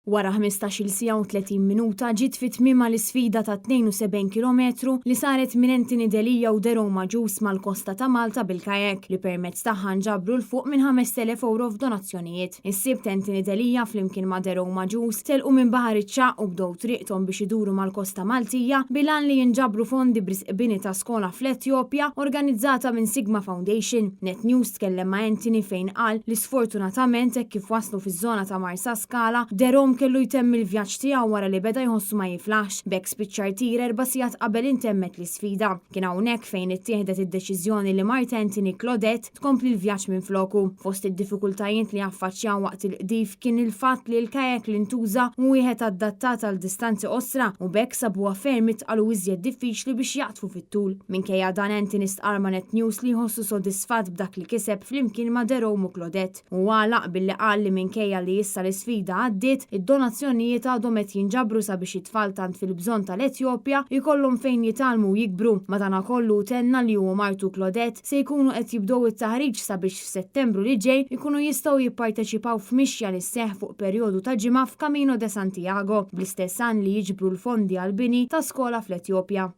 Wara 15-il siegħa u 30 minuta ġiet fi tmiemha l-isfida ta' 72 kilometru li saret minn Anthony Delia u Derome Agius mal-kosta ta' Malta bil-kajak li permezz tagħha nġabru 'l fuq minn 5,000 ewro f'donazzjonijiet. Is-Sibt Anthony Delia flimkien ma' Derome Agius telqu minn Baħar iċ-Ċagħaq u bdew triqthom biex iduru mal-kosta Maltija bil-għan li jinġabru fondi b'risq bini ta' skola fl-Etjopja organizzata minn Sigma Foundation. Net News tkellem ma' Anthony fejn qal li sfortunatament hekk kif waslu fiż-żona ta' Marsaskala, Derome kellu jtemm il-vjaġġ tiegħu wara li beda jħossu ma jiflaħx, b'hekk spiċċa rtir erba' sigħat qabel intemmet l-isfida. Kien hawnhekk fejn ittieħdet id-deċiżjoni li mart Anthony Claudette tkompli l-vjaġġ minfloku. Fost id-diffikultajiet li affaċċjaw waqt il-qdif kien il-fatt li l-kajak li ntuża hu wieħed adattat għal distanzi qosra u b'hekk sabuha ferm itqal u iżjed diffiċli biex jaqdfu fit-tul. Minkejja dan Anthony stqarr ma' Net News li jħossu sodisfatt b'dak li kiseb flimkien ma' Derome u Claudette. Hu għalaq billi qal li minkejja li issa l-isfida għaddiet, id-donazzjonijiet għadhom qed jinġabru sabiex it-tfal tant fil-bżonn tal-Etjopja jkollhom fejn jitgħallmu u jikbru. Madanakollu hu tenna li hu u martu Claudette se jkunu qed jibdew it-taħriġ sabiex f'Settembru li ġej ikunu jistgħu jipparteċipaw f'mixja li sseħħ fuq perjodu ta' ġimgħa f'Camino de Santiago bl-istess għan li jiġbru l-fondi għall-bini ta' skola fl-Etjopja.